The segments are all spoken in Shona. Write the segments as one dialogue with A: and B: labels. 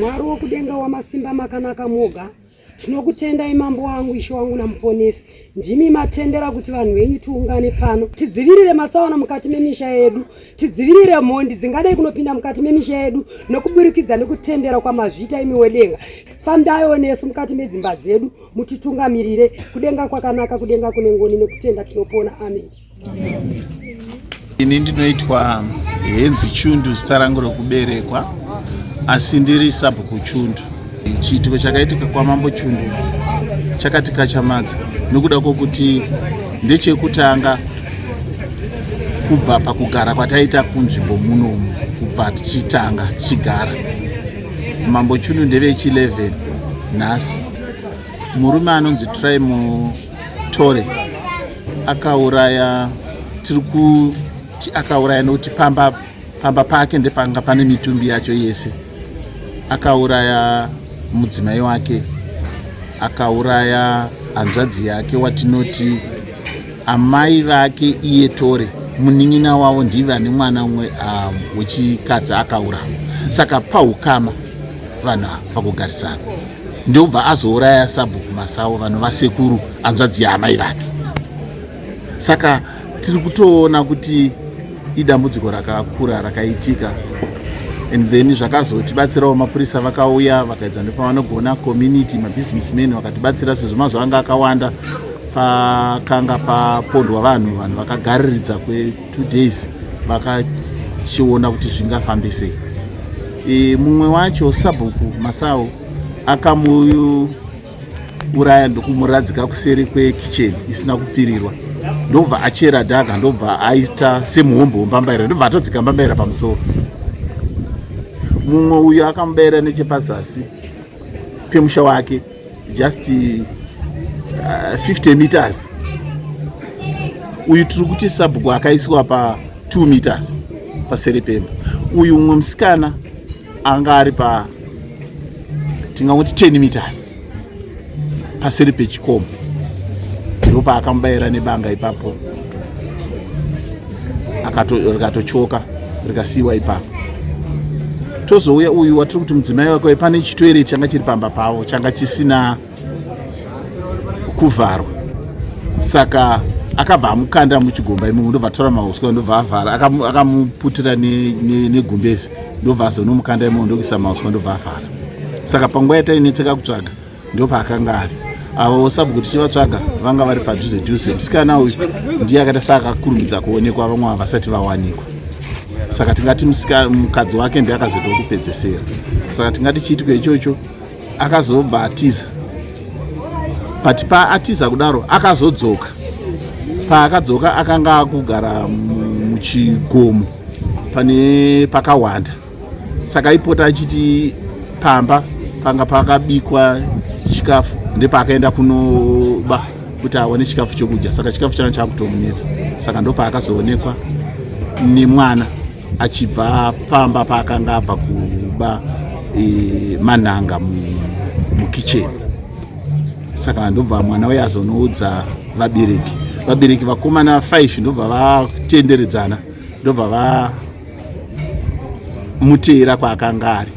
A: Mwari wokudenga wamasimba makanaka moga. Tinokutendai mambo wangu, ishe wangu namuponesi. Ndimi matendera kuti vanhu venyu tiungane pano. Tidzivirire matsaona mukati memisha yedu. Tidzivirire mhondi dzingadai kunopinda mukati memisha yedu nokuburikidza nekutendera kwamazviita imi wedenga. Fambaiwo nesu mukati medzimba dzedu mutitungamirire kudenga kwakanaka, kudenga kune ngoni nekutenda tinopona. Amen.
B: Ini ndinoitwa Henzi Chundu, zita rangu rokuberekwa, asi ndiri sabhuku Chundu. Chiitiko chakaitika kwaMambo Chundu chakatikachamadza nokuda kwokuti ndechekutanga kubva pakugara kwataita kunzvimbo munomu, kubva tichitanga tichigara. Mambo Chundu ndevechi 11 nhasi. Murume anonzi Try Mutore akauraya, tiri kuti akauraya nokuti pamba pamba pake ndepanga pane mitumbi yacho yese. Akauraya mudzimai wake, akauraya hanzvadzi yake watinoti amai vake iye Tore, munin'ina wavo ndive ane mwana umwe wechikadzi akauraya. Saka paukama vanhu ava pakugarisana ndobva azouraya sabhuku Masawo vanova sekuru hanzvadzi yaamai vake. Saka tiri kutoona kuti idambudziko rakakura rakaitika, and then zvakazotibatsirawo mapurisa vakauya vakaedza nepavanogona, community, mabusinessmen vakatibatsira sezvo mazuva anga akawanda pakanga papondwa vanhu, vanhu vakagariridza kwe2 days vakachiona kuti zvingafambe sei. Mumwe wacho sabhuku Masawo akamuuraya ndokumuradzika kuseri kwekicheni isina kupfirirwa, ndobva achera dhaga, ndobva aita semuhombo wembambaira, ndobva atodzika mbambaira pamusoro. Mumwe uyu akamubayira nechepazasi pemusha wake, just 50 meters. Uyu tiri kuti sabhuku akaiswa pa 2 meters paseri pemba. Uyu mumwe musikana anga ari pa tingangoti 10 meters paseri pechikomo, ndopaakamubayira nebanga ipapo, rikatochoka rikasiyiwa ipapo. Tozouya uyu watiri kuti mudzimai wake, pane chitoilet changa chiri pamba pavo changa chisina kuvharwa, saka akabva amukanda muchigomba imomo, ndobva atora mauswa, ndobva avhara, akamuputira negumbezi, ndobva azonomukanda imomo, ndokuisa mauswa, ndobva avhara. Saka panguva yatainetseka kutsvaga ndopaakanga ari. Avo sabhuku tichivatsvaga vanga vari padhuze dhuze. Musikana uyu ndiye akaita saakakurumidza kuonekwa, vamwe havasati vawanikwa. Saka tingati mukadzi wake ndiye akazoita kupedzesera. Saka tingati chiitiko ichocho akazobva atiza, but paatiza kudaro akazodzoka. Paakadzoka akanga akugara muchigomo pane pakawanda, saka aipota achiti pamba panga pakabikwa chikafu ndepaakaenda kunoba kuti awane chikafu chokudya. Saka chikafu changa chakutomunetsa, saka ndopaakazoonekwa nemwana achibva pamba paakanga abva kuba manhanga mukicheni. Saka ndobva mwana uye azonoudza vabereki. Vabereki vakomana 5 ndobva vatenderedzana, ndobva vamuteera kwaakanga ari.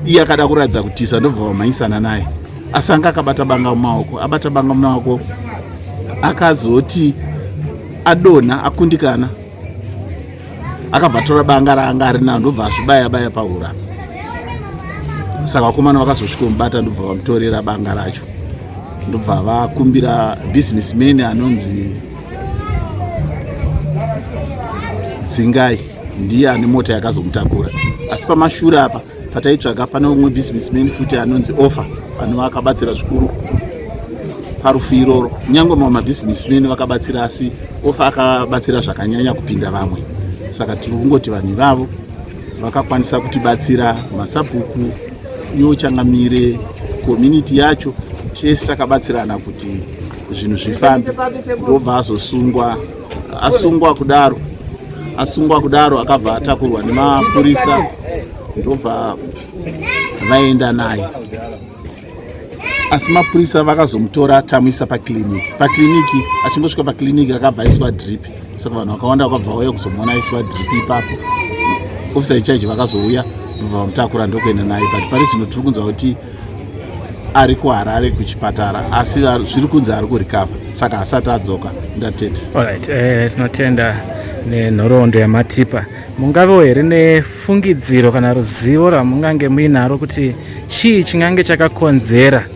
B: Iye akada kuratidza kutiza, ndobva vamhanyisana naye, asi anga akabata banga mumaoko. Abata banga mumaoko, akazoti adonha akundikana, akabva atora banga raanga ari naro, ndobva azvibaya baya pahura. Saka vakomana vakazosvikomubata, ndobva vamutorera banga racho, ndobva vakumbira businessman anonzi Dzingai, ndiye ane mota yakazomutakura. Asi pamashure apa pataitsvaga pane umwe businessman futi anonzi Ofa, anova akabatsira zvikuru parufu iroro. Nyange mamwe mabusinessman vakabatsira, asi Ofa akabatsira zvakanyanya kupinda vamwe. Saka tiri kungoti vanhu ivavo vakakwanisa kutibatsira, masabhuku iwo changamire, community yacho, tese takabatsirana kuti zvinhu zvifambe. Ndobva azosungwa. Asungwa kudaro akabva atakurwa nemapurisa, ndobva vaenda naye. Asi mapurisa vakazomutora tamuisa pakiriniki. Pakiriniki, achingosvika pakiriniki akabva aiswa drip. Saka vanhu vakawanda vakabva vauya kuzomuona aiswa drip ipapo. Officer in charge vakazouya. Ndobva vamutakura ndokuenda naye, but pari zvino tiri kunzwa kuti ari kuHarare kuchipatara, asi zviri kunzi ari kurecover, saka asati adzoka. Ndatenda.
C: Alright, tinotenda nenhoroondo yamatipa. Mungavewo here nefungidziro kana ruzivo rwamungange muinaro kuti chii chingange chakakonzera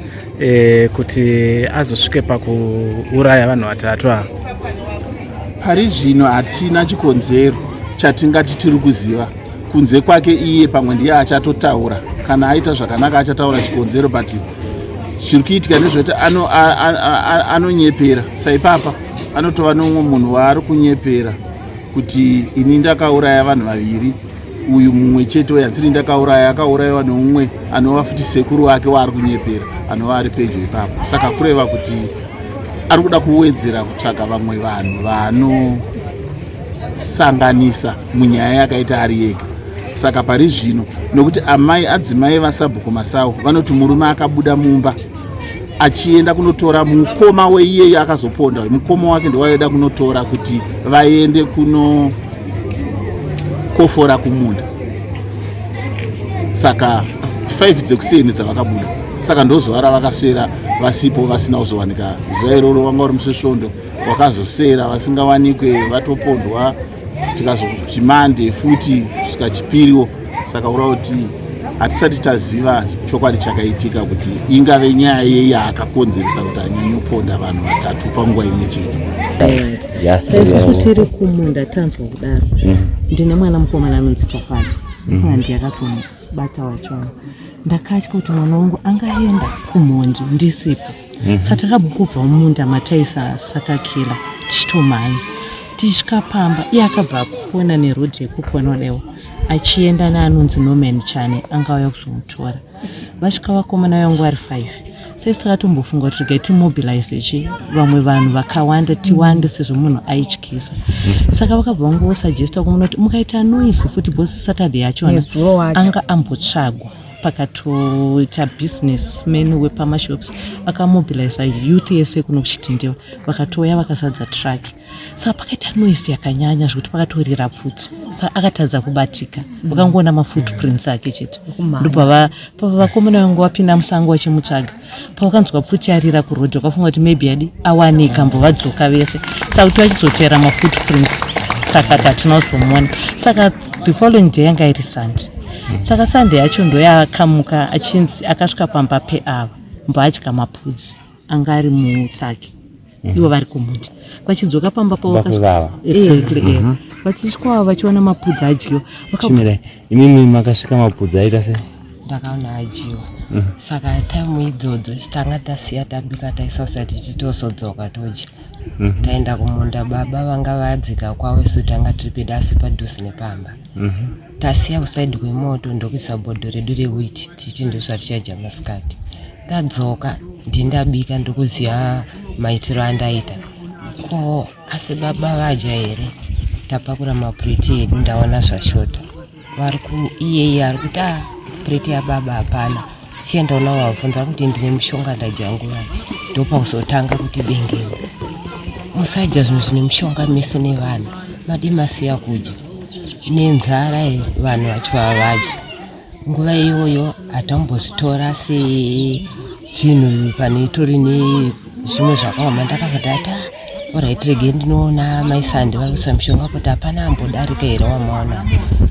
C: kuti azosvike pakuuraya vanhu vatatu ava?
B: Pari zvino hatina chikonzero chatingati tiri kuziva kunze kwake iye. Pamwe ndiye achatotaura kana aita zvakanaka, achataura chikonzero, but zviri kuitika ndezvekuti anonyepera. Saipapa anotova neumwe munhu waari kunyepera kuti ini ndakauraya vanhu vaviri, uyu mumwe chete uyu handisiri ndakauraya, akaurayiwa neumwe anova futi sekuru wake waari kunyepera, anova ari pedyo ipapo. Saka kureva kuti ari kuda kuwedzera kutsvaga vamwe vanhu vaanosanganisa munyaya yakaita ari yega. Saka pari zvino, nokuti amai adzimai vasabhuku Masau vanoti murume akabuda mumba achienda kunotora mukoma weiyeyo akazoponda, mukoma wake ndowaida kunotora kuti vaende kunokofora kumunda. Saka 5 dzekuseni dzavakabuda, saka ndozuva ravakaswera vasipo, vasina kuzowanika zuva iroro. Wanga uri musi wesvondo, wakazosera vasingawanikwe, vatopondwa. Tikazochimande futi kusvika chipiriwo. Saka ura kuti hatisati taziva chokwadi chakaitika, kuti ingave nyaya yei yaakakonzeresa kuti anyanyoponda vanhu vatatu panguva imwe chete.
D: Isusu tiri kumunda tanzwa kudaro. Ndine mwana mukomana anonzi Tafadzwa. Funga ndiye akazomubata wachona. Ndakatya kuti mwana wangu angaenda kumhondi ndisipo. Saka takabva mumunda mataisa sakakila tichitomhanya, tichisvika pamba iye akabva akona nerodhi yekukonolewa achienda neanonzi Norman Chane angauya kuzomutora. Vasvika vakomana vangu vari 5. Saisu takatombofunga kuti regai timobilize chi vamwe vanhu vakawanda, tiwande, sezvo munhu aityisa. Saka vakabva vangosuggesta kumuna kuti mukaita noise futi, because Saturday yachona
A: Nezuro wacho.
D: Anga ambotsvagwa, pakatoita businessman wepamashops akamobiliza youth yese kuno kuChitindiwa, vakatouya vakazadza truck. Saka pakaita noise yakanyanya zvekuti pakatorira pfuti, saka akatadza kubatika. Vakangoona mafootprints ake chete. Ndobva pava vakomana vangu vapinda musango vachimutsvaga. Pavakanzwa pfuti yarira kurodhi, vakafunga kuti maybe adi awanika, mbovadzoka vese. Saka kuti vachizotera mafootprints, saka hatina kuzomuona. Saka the following day yanga iri Sunday. Saka Sunday yacho ndoyakamuka achinzi akasvika pamba peava, mboadya mapudzi anga ari mutsaki, ivo vari kumunda. Vachidzoka pamba pavo
E: Vava.
D: Exactly, eh. Vachisvika vachiona mapudzi adyiwa.
E: Chimirai, imimi makasvika mapudzi aita sei?
F: Ndakaona adyiwa. Saka time idzodzo tanga tasiya tabika, taisa usati tichitozodzoka todya. Taenda kumunda, baba vanga vadzika kwavo, isu tanga tiri pedu asi padhuze nepamba. Tasiya kuside kwemoto, ndokuisa bhodho redu rewheat, tichiti ndozvatichadya masikati. Tadzoka, ndindabika, ndokuziva maitiro andaita ko, asi baba vadya here? Tapakura mapureti edu, ndaona zvashota. Vari ku iyeye ari kuti a pureti yababa hapana. Chienda unavabvunza kuti ndine mushonga ndadya nguvai. Ndopakuzotanga kuti bengeni, musadya zvinhu zvine mushonga mese nevanhu, madi masiya kudya nenzara here? Vanhu vacho vava vadya nguva iyoyo, hatambozvitora sezvinhu pane itori nezvimwe zvakaoma. Ndakabva ndati, alright, regei ndinoona maisandi vari kuisa mushonga kuti hapana ambodarika here wamaona.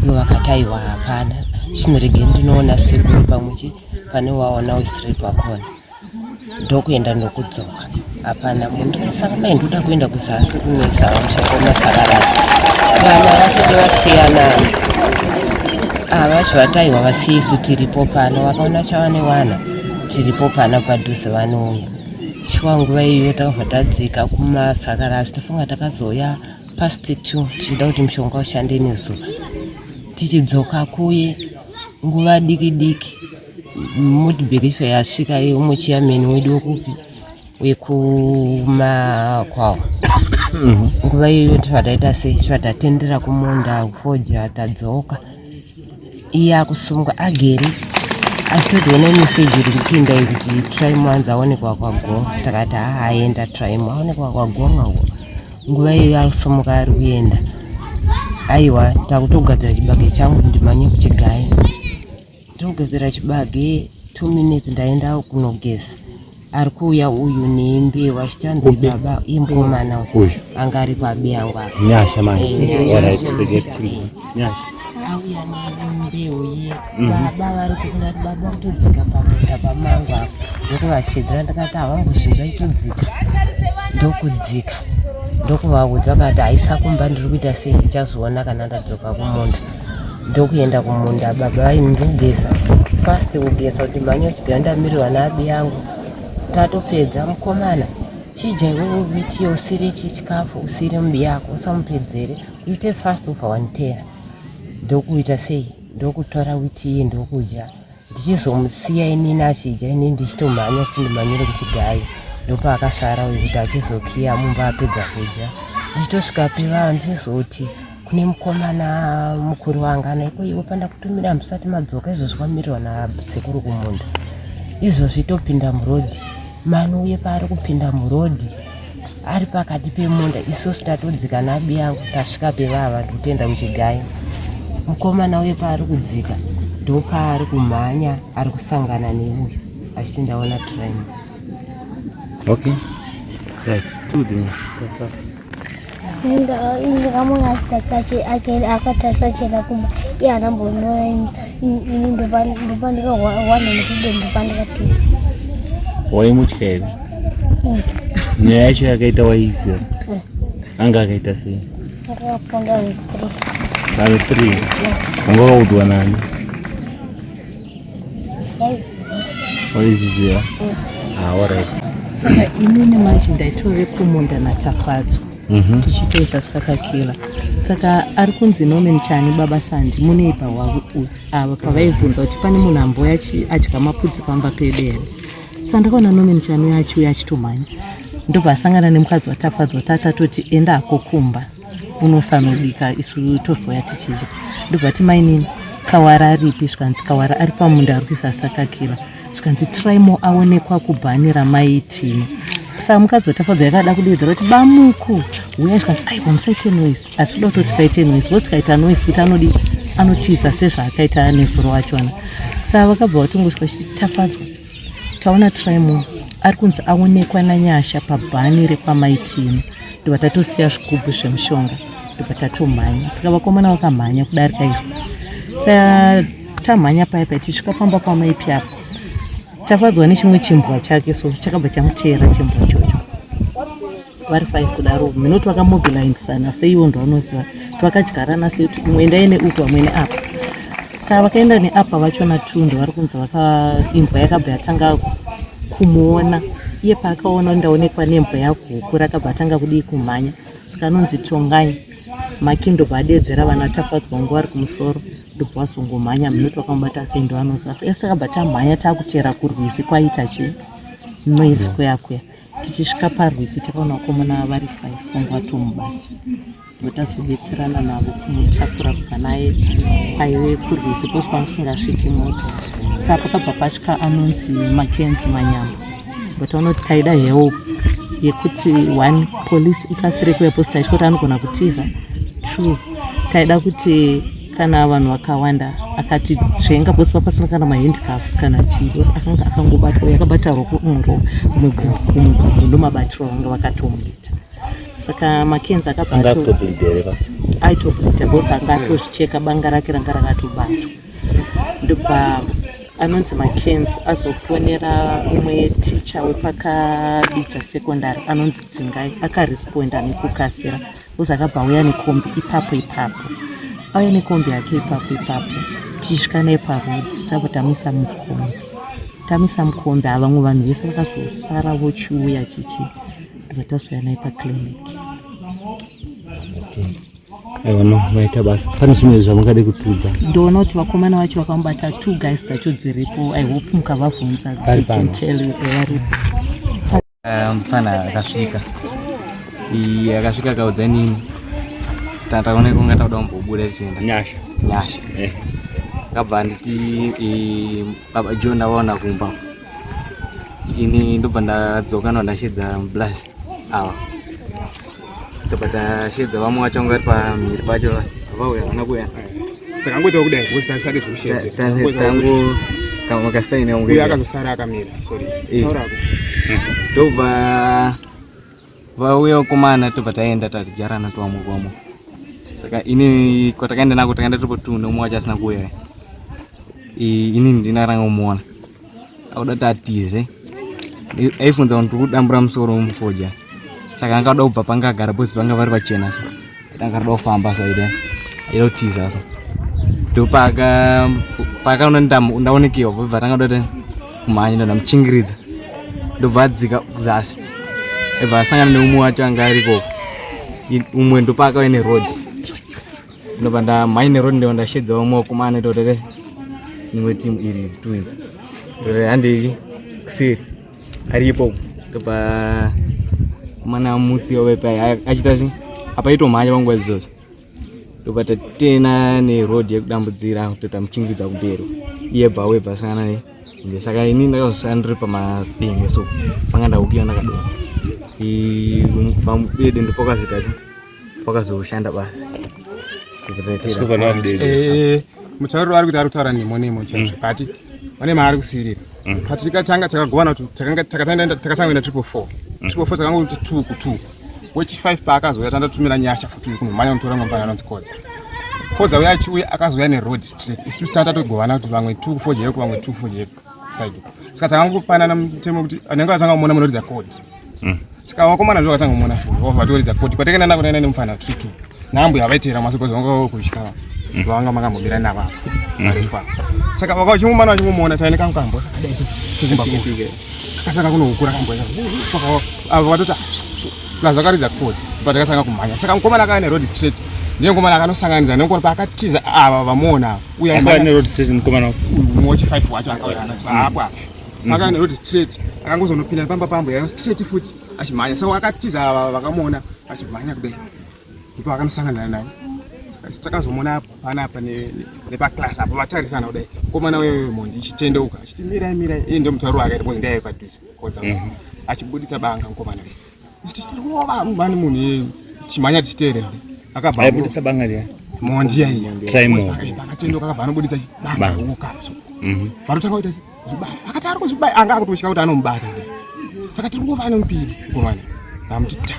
F: Ivo vakati aiwa, hapana. Zvino regei ndinoona sekuru, pamwe chi pane waona ustraight pakona. Ndokuenda nokudzoka, hapana munhu. Saka mai, ndoda kuenda kuzasi kunoisa mushonga wemasararasi, vana vacho vasiyana ava zvataiwa vasiyisu tiripo pano, vakaona chava newana tiripo pana padhuze vanouya. Shuwa, nguva iyoyo takabva tadzika kumasakarasi. Tofunga takazouya past 2, tichida kuti mushonga ushande nezuva. Tichidzoka kuye nguva diki diki, motorbike yasvika, umwe chairman wedu wekupi wekumakwawa. Nguva iyoyo tobva taita sei? Tobva tatendera kumunda kufodya. Tadzoka, iye akusungwa agere achitotiona meseji iri kupinda kuti Trimo anzi aonekwa kwaGonga. Takati haa, aenda Trimo, aonekwa kwaGonga uko. Nguva iyoyo ari kusumuka ari kuenda. Aiwa, takutogadzira chibage changu, ndimanye kuchigaya. Ndiri kugezera chibage 2 minutes ndaenda kunogeza. Ari kuuya uyu nembeu achitanzi baba imukomana uyu anga ari kwabiyangu apa.
E: Nyasha manje.
F: Eh,
E: All right, Nyasha.
F: Auya nembeu iye. Baba vari kuda baba kutodzika pamunda pamangu apa. Ndokuvashedzera ndikati havambozvinzwa itodzika. Ndokudzika. Ndokuvaudza kati haisa kumba ndiri kuita sei ndichazoona kana ndadzoka kumunda. Ndokuenda kumunda baba vaini ndikugeza. Fast kugeza kuti mhanya uchigaya ndamirirwa naabi yangu. Tatopedza mukomana. Chidya iwewe witi usire chikafu usire mubi yako usamupedzere uite fast ubva wanditeera. Ndokuita sei? Ndokutora witi iye ndokudya. Ndichizomusiya inini achidya inini ndichitomhanya chindimhanyire kuchigayo. Ndopaakasara uyu kuti achizokiya mumba apedza kudya. Ndichitosvika pevava ndichizoti kune mukomana mukuru wanga anaiko iwe pandakutumira musati madzoka izvozvi kwamirirwa nasekuru kumunda. Izvozvi topinda murodhi. Mani uye paari kupinda murodhi ari pakati pemunda isusu tatodzika nabi yangu tasvika pevava ndikutoenda kuchigayo. Mukomana uye paari kudzika ndopaari kumhanya ari kusangana neuyu achiti ndaona train.
E: Okay. Right. Tiudze Nyasha.
G: Ndakamuona akatasa achienda kumba iye anambonoya ini ndopandikawana nekude ndopandikatiza.
E: Waimutya here? Nyaya yacho yakaita waiziva? Anga akaita sei?
G: Ndakaponda vanhu 3.
E: Vanhu 3? Wanga wakaudzwa nani? Waizviziva? Ah, alright.
D: Saka inini manje ndaitove kumunda naTafadzwa tichitoisa sakakila. Saka ari kunzi Norman Chani baba Sandi muneipa wavo ava pavaibvunza kuti pane munhu ambouya adya mapudzi pamba pedu here. Saka ndakaona Norman Chani uya achiuya achitomhanya. Ndobva asangana nemukadzi waTafadzwa tatatoti enda hako kumba unosanobika isu tozouya tichidya. Ndobva ti mainini Kawara aripi? Zvikanzi Kawara ari pamunda ari kuisa sakakila. Zvikanzi Trimo aonekwa kubhani ramai Tino. Saka mukadzi waTafadzwa yakada kudeedzera kuti bamuku uya, zvikanzi aiwa musaite noise, hatitoda kutoti paite noise because tikaita noise kuti anodi anotiza sezvaakaita nezuro wachona. Saka vakabva vatongosvika vachiti Tafadzwa taona Trimo ari kunzi aonekwa naNyasha pabhani rekwamai Tino. Ndobva tatosiya zvigubhu zvemushonga ndobva tatomhanya. Saka vakomana vakamhanya kudarika isu. Saka tamhanya paya paya tichisvika pamba pamai Piapo Tafadzwa nechimwe chimbwa chake so chakabva chamuteera chimbwa chocho. Vari 5 kudaro minoti vakamobilizana seiwo ndovanoziva vakadyarana sei kuti umwe endai neuku vamwe neapa. Saka vakaenda neapa vachona 2 ndovari kunzi imbwa yakabva yatanga kumuona. Iye paakaona ndaonekwa nembwa yaGuku rakabva atanga kudii kumhanya. Saka anonzi Tongai Maki ndobva adeedzera vana Tafadzwa nguva vari kumusoro ndobva vazongomhanya minoti vakamubata sei ndovanoziva. So ese takabva tamhanya takuteera kurwizi kwaita chi noise kuya kuya. Tichisvika parwizi takaona vakomana vari 5 vanga vatomubata. Tazobetserana navo kumutakura kubva naye kwaive kurwizi because kwanga kusingasviki mota. Saka pakabva pasvika anonzi Mackenzie Manyamba. But vanoti taida help yekuti one police ikasire kuuya because taitya kuti anogona kutiza. 2 taida kuti kana vanhu vakawanda akatitsvenga because papasina kana mahandcuffs kana chii because akanga akangobatwa yakabata roko mugumbo ndomabatiro avanga vakatomuita. Saka Mackenzie akabva
E: Anga akutobleed here pa?
D: Aitobleeda because anga atozvicheka banga rake ranga rakatobatwa. Ndobva anonzi Mackenzie azofonera umwe teacher wepakabidza secondary anonzi Dzingai, akaresponda nekukasira because akabva auya nekombi ipapo ipapo. Auya nekombi yake ipapo ipapo tichisvika naye paroad tabva tamisa mukombi. Tamisa mukombi vamwe vanhu vese vakazosara vochiuya chichi ndobva tazouya naye paclinic.
E: Okay. Aiwa no, maita basa. Pane zvimwe zvamungade kutiudza?
D: Ndoona kuti vakomana vacho vakamubata 2 guys dzacho dziripo. I hope mukavabvunza they can tell you varipo.
H: Mufana akasvika. Iye akasvika akaudza inini. Tataona kunga tauda kumbobuda tichienda.
E: Nyasha.
H: Nyasha. Akabva anditi baba John ndawaona kumba. Ini ndobva ndadzoka ndo ndashedza blush ava. Ndobva tashedza vamwe vacho vanga vari pamhiri pacho vauya havana kuuya.
I: Takangoitawo kudai because tasade zvekushedzera.
H: Tango kama kasaina
I: Uyo akazosara akamira. Sorry. Taura ako.
H: Ndobva vauya vakomana, tobva taenda tatijarana twamwe kwamwe. Saka inini kwatakaenda nako takaenda tiripo two, neumwe wacho asina kuuya. Inini ndinaranga kumuona akuda kuti atize, aifunza kuti ndiri kudambura musoro mufodya, saka angada kubva panga agara bozi panga vari pachena, so aita angada kufamba, so aida kutiza, so ndopaka pakaona ndaonekewa, bva tanga da kumhanya, ndandamuchingiridza, ndobva adzika kuzasi, ebva asangana neumwe wacho anga arikoko. Umwe ndopakauya neroad, ndobva ndamhanya neroad, ndobva ndashedza vamwe vakomana, totete nimwe timu iri tu iri, ndoti handei kuseri aripo. Ndobva komana mutsiwa vepai achita se apa itomhanya panguva idzodzo, ndobva tatena neroad yekudambudzira, totamuchingiridza kumberi, iye bva webva asangana ne ende. Saka ini ndakazosara ndiri pamadenge, so panga ndaukiwa ndakadonha pamubede, ndopakazoita se pakazoshanda basa.
I: Mutauriro ari kuti ari kutaura nemo nemo chaizvo, but vane maari kusiyirira. Patikatanga takagovana kuti takatanga kuenda 444 444, takangoti two ku two. Wechi 5 paakazouya, tandatumira Nyasha futi kunomhanya kunotora mufana anonzi Kodza. Kodza uya achiuya akazouya neroad straight, isu tanga tatogovana kuti vamwe two kufoja yeko, vamwe two kufoja yeko side. Saka takangopanana mutemo kuti anenge atanga kumuona munoridza code. Saka vakomana ndo vakatanga kumuona futi, vobva vatoridza code. Kwatakaenda nako taenda nemufana tiri two nambuya vaiteera maso because vanga kutya, vanga makambomira navo apa varefu apa. Saka vakachimumana vachimumuona, taine kamukambwa kakadai so kekumba kakatanga kunohukura kambwa ava, vatoti plus vakaridza code, but takatanga kumhanya. Saka mukomana akauya neroad straight, ndiye mukomana akanosanganidza nemukomana paakatiza ava vamuona ava. Uyo
B: Akauya neroad straight mukomana?
I: Wechi 5 wacho akauya anoti apo apa akauya neroad straight, akangozonopinda pamba pambo yayo straight futi achimhanya. Saka akatiza ava vakamuona achimhanya kudai, ndipo akanosangana naye. Saka takazomuona panapa nepaclass apo vatarisana kudai, mukomana weyo mhondi ichitendeuka achiti mirai mirai, iye ndo mutauro wake because ndiye padhuze Kodza, achibuditsa banga mukomana uyu, tichirova mani munhu iyeyu, tichimhanya tichiteerera, akabva
B: Aibuditsa banga riya?
I: Mhondi yaiya.
B: Try.
I: Pakatendeuka akabva anobuditsa banga.
B: Banga.
I: Uka so vanotanga kuita zvibaya, akati ari kuzvibaya, anga akutotya kuti anomubata kudai. Saka tiri kungova nemupini, mukomana amuti ta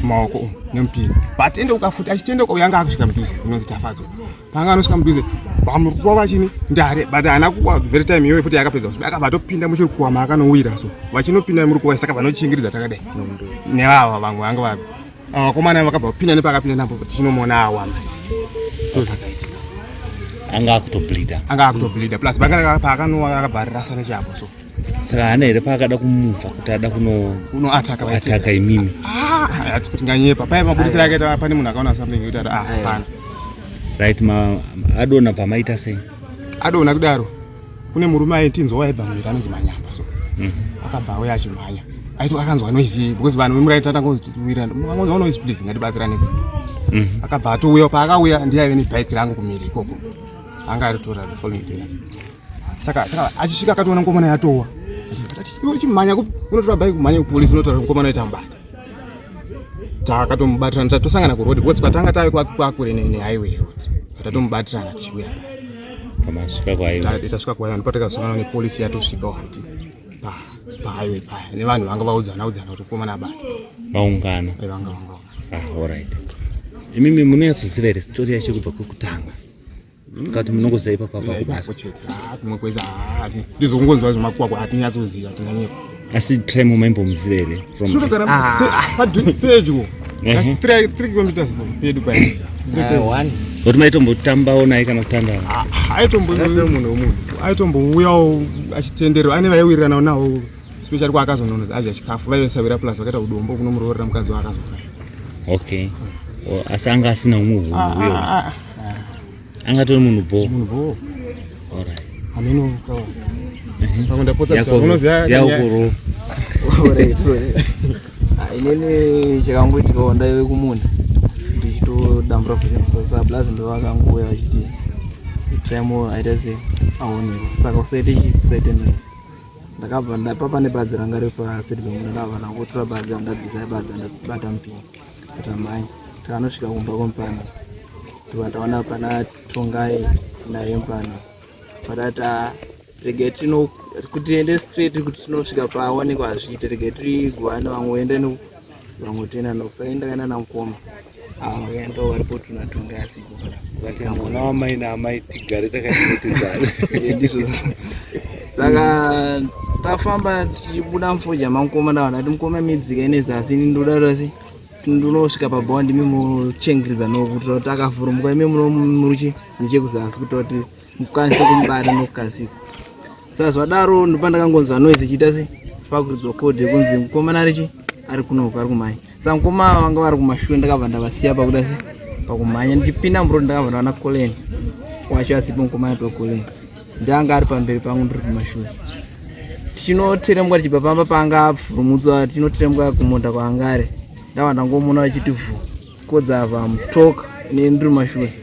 I: mumaoko umu nemupini, patendeuka futi achitendeuka, uyo anga akusvika mudhuze inonzi Tafadzwa. Panga anosvika mudhuze vamurova vachini ndare, but haana kuwa very time iyoyo futi yakapedza kusvika, akabva atopinda muchirikuwa maakanowira, so vachinopinda murikuwa, saka vanochingiridza takadai nevava vamwe vanga vari ava vakomana vakabva kupinda nepakapinda napo, tichinomuona awa manje, ndozvakaitika.
B: Anga akutobleeda?
I: Anga akutobleeda, plus banga paakanowa akabva arirasa nechapo so.
B: Saka haana here paakada kumuvha kuti ada kuno
I: kunoataka?
B: Ataka imimi?
I: Ah, tinganyepa paya mabudisiro akaita, pane munhu akaona something yokuti ah, hapana.
B: Right, ma adona bva maita sei?
I: Adona kudaro, kune murume aitinzwa waibva mumiri anonzi Manyamba, so akabva auya achimhanya, aiti akanzwa noise iyi because vanhu vemuraiti tatangowirirana, akanzwa noise, please ngatibatsirane. Akabva atouya, paakauya ndiye aive nebhaiki rangu kumiri ikoko, anga aritora the following day racho. Saka achisvika akatoona mukomana yatowa, akati iwe uchimhanya unotora bhaiki kumhanya kupolisi, unotora mukomana waitambata. Takatomubatirana, tatosangana kuroad because kwatanga tave kwakure nehighway road, tatomubatirana tichiuya.
B: Pamasvika kwaiwa?
I: Tasvika kwaiwa ndipo takazosangana nepolisi yatosvikawo futi pahighway paya nevanhu vanga vaudzana udzana kuti mukomana abata.
B: Vaungana?
I: Vanga.
B: Ah, alright. Imimi munonyatsoziva here story yacho kubva kwekutanga, kati munongoziva ipapo apa?
I: Ipapo chete. Ah, kumwe kwese ndizvokungonzwa zvemakwakwa, hatinyatsoziva, tinganyepa.
B: Asi Trimo maimbomuziva here from
I: Tinotogara pedyo, just 3 kilometers from pedu pai.
H: One.
B: Kuti maitombotambawo naye kana kutandana?
I: Aitombomunhu wemunhu aitombouyawo achitenderera, ane vaiwiriranawo nawo, especially kwaakazononodza adya chikafu, vaivesawira, plus vakaita udombo kunomuroorera mukadzi waakazoraya.
B: Okay. O, asi anga asina umwe hunhu uyo, angatori munhu bo?
I: Munhu bo.
B: Alright.
I: Hameno pamwe ndapotsa kutaura. Unoziva
B: Yakuro.
H: Alright. Ah, inini chakangoitikawo ndaive kumunda ndichitodambura futi musoro, saka plus ndo vakangouya vachiti Trimo aita sei aonekwa, saka usaite chi usaite noise. Ndakabva ndapa pane badzi ranga riri paside pemunda, ndakabva ndangotora badzi, ndabvisa badzi, ndabata mupini, ndatamhanya takanosvika kumba kwamupana.
J: Tobva taona pana Tongai naHembana. Patati ah, regai tino kuti tiende straight kuti tinosvika pawanikwa hazviite regai tigwane vamwe voenda ne vamwe toenda no saka ndakaenda namukoma ava vakaendawo varipo tunatongai asipo
E: Vati mwana wamai naamai tigare takachengetedzana.
J: Eh, ndizvo saka tafamba tichibuda mufoja mamukoma ndava ndati mukoma midzika ine zasi ini ndoda rasi ndinosvika pabhawa ndimi muchengetedza nokuti kuti akavhurumuka imi muruchi nechekuzasi kuti kuti mukwanise kumubata nokukasika saka zvadaro ndopa ndakangonzwa noise ichiita se pakuridzwa code yekunzi mukomana arichi ari kunoko ari kumhanya saka mukoma ava vanga vari kumashure ndakabva ndavasiya pakuda se pakumhanya ndichipinda muroad ndakabva ndaona kolen wacho asipo mukomana tokolen ndianga ari pamberi pangu ndiri kumashure tichinoteremwa tichibva pamba paanga apfurumudzwa tichinoteremwa kumunda kwaanga ari ndava ndangomuona vachiti vhu kodzava mutoka nendiri mashure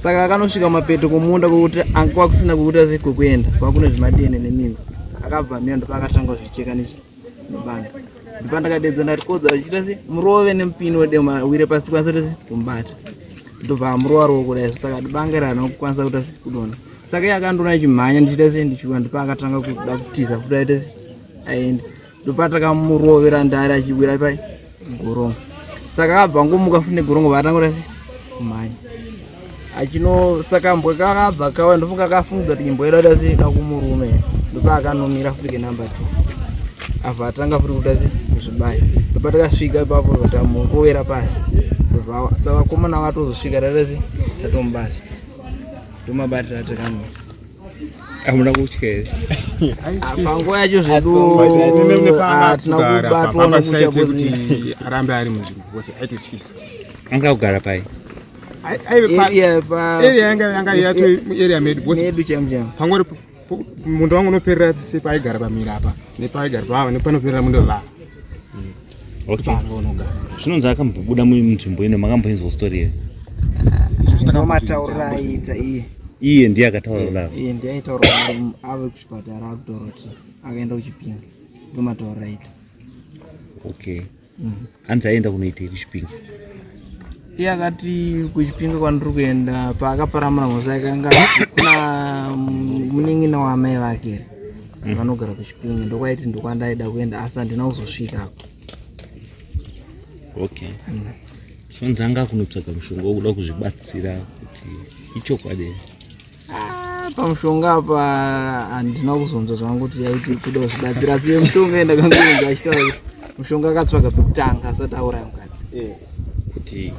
J: saka akanosvika mapeto kumunda kwekuti kwakusina kwekuti asi kwekuenda kwakune zvimadene neminzwa akabva mira ndopaakatanga kuzvicheka nebanga ndopandakadedza ndati kodza vachiita se murove nemupini wedema wire pasi kwanisa kuti kumubata ndobva amurova ruoko dai saka banga iri haana kukwanisa kuita se kudonha saka iye akandiona achimhanya ndichiita se ndichiuya ndopaakatanga kuda kutiza futi aita se aende ndopatakamurovera ndari achiwira pai gorongo saka akabva angomuka futi negorongo vaatanga kuita se kumhanya achino saka mbwa kakabva kauya ndofunga akafungidza kuti imbwa ida kuita se ida kumurume ndopaakanomira futi kenumber two abva atanga futi kuita se kuzvibaya ndopatakasvika ipapo tamurovera pasi saka vakomana vatozosvika taita se tatomubata tomabatira takamuita
E: Hamuna kutya here?
J: Panguva yacho zvedu hatina kubatwa nokutya
I: kuti arambe ari munzvimbo because aitotyisa.
E: Anga kugara pai?
I: Area yanga yanga yato area medu
J: because medu chaimu chaimu.
I: Pangori munda wangu unoperera sepaaigara pamira apa nepaaigara pava nepanoperera munda vava.
E: Okay. Zvinonzi akambobuda munzvimbo ino makamboinzwa story here?
J: Ndomataurira aiita iye.
E: Iye ndiye akataura kudaro.
J: Iye ndiye aitaura ave kuchipatara akutaura kuti akaenda kuchipinge. Ndomataurira aiita.
E: Okay. Hanzi aenda kunoitei kuchipinge?
J: Iye akati kuchipinge kwandiri kuenda paakaparamura mhosva yake anga kuna munin'ina waamai vake here vanogara kuchipinge ndokwaiti ndokwandaida kuenda asi handina kuzosvikako.
E: Okay. Zvinonzi anga kunotsvaga mushonga wekuda kuzvibatsira kuti ichokwadi here?
J: Ah, pamushonga apa handina kuzonzwa zvangu kuti yaiti kuda kuzvibatsira asi mushonga yendakangonzwa achitaura kuti mushonga akatsvaga pekutanga asati auraya mukadzi
E: eh. kuti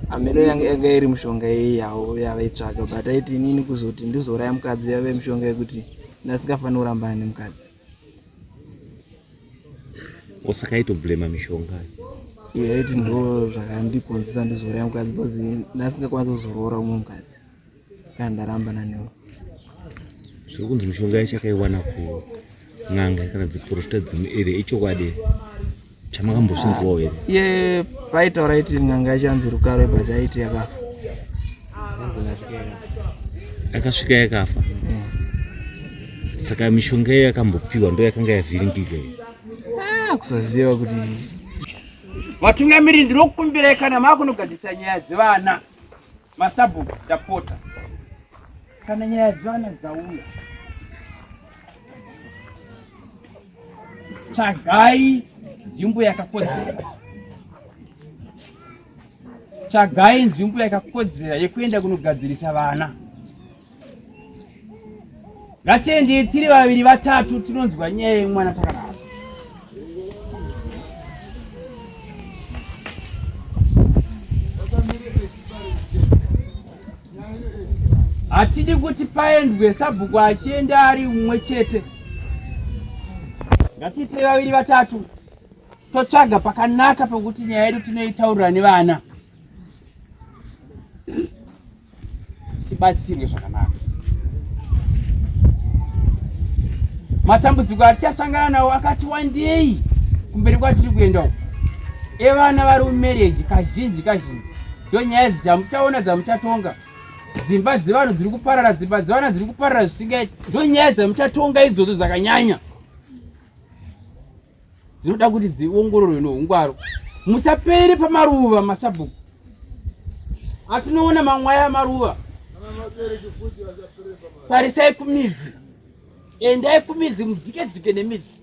J: hameno yanga iri mushonga iyi yavo yavaitsvaga but aiti inini kuzoti ndizouraya mukadzi yave mushonga yekuti ndasingafaniri kurambana nemukadzi
E: Osaka aitoblema mishonga.
J: Iye aiti ndo zvakandikonzesa ndizouraya mukadzi because ndasingakwanisa kuzoroora umwe mukadzi kana ndarambana newe.
E: Zviri kunzi mishonga yacho akaiwana kun'anga kana dziprofita dzemuarea ichokwadi chamakambozvinzwawo here?
J: Iye paitaura aiti n'anga yacho yanzi rukaro but aiti yakafa.
E: Akasvika yakafa. Saka mishonga iyo yakambopiwa ndo yakanga yavhiringika iyo.
J: Ah, kusaziva kuti
K: vatungamiriri ndinokukumbirai kana makunogadzirisa nyaya dzevana masabhuku ndapota kana nyaya dzevana dzauya tsvagai nzvimbo yakakodzera tsvagai nzvimbo yakakodzera yekuenda kunogadzirisa vana Ngatiendei tiri vaviri vatatu tinonzwa nyaya yemwana takadaro. Hatidi kuti paendwe sabhuku achienda ari mumwe chete. Ngatiite vaviri vatatu totsvaga pakanaka pekuti nyaya yedu tinoitaurira nevana. tibatsirwe zvakanaka. Matambudziko atichasangana nawo akati wandei kumberi kwatiri kuenda uku, evana vari mumereji kazhinji kazhinji ndo nyaya dzamuchaona dzamuchatonga dzimba dzevanhu dziri kuparara dzimba dzevana dziri kuparara zvisingaiti ndo nyaya dzamuchatonga idzodzo dzakanyanya dzinoda kuti dziongororwe noungwaru. Musapere pamaruva masabhuku. Atinoona mamwe aya maruva. Tarisai kumidzi. Endai kumidzi mudzike dzike nemidzi.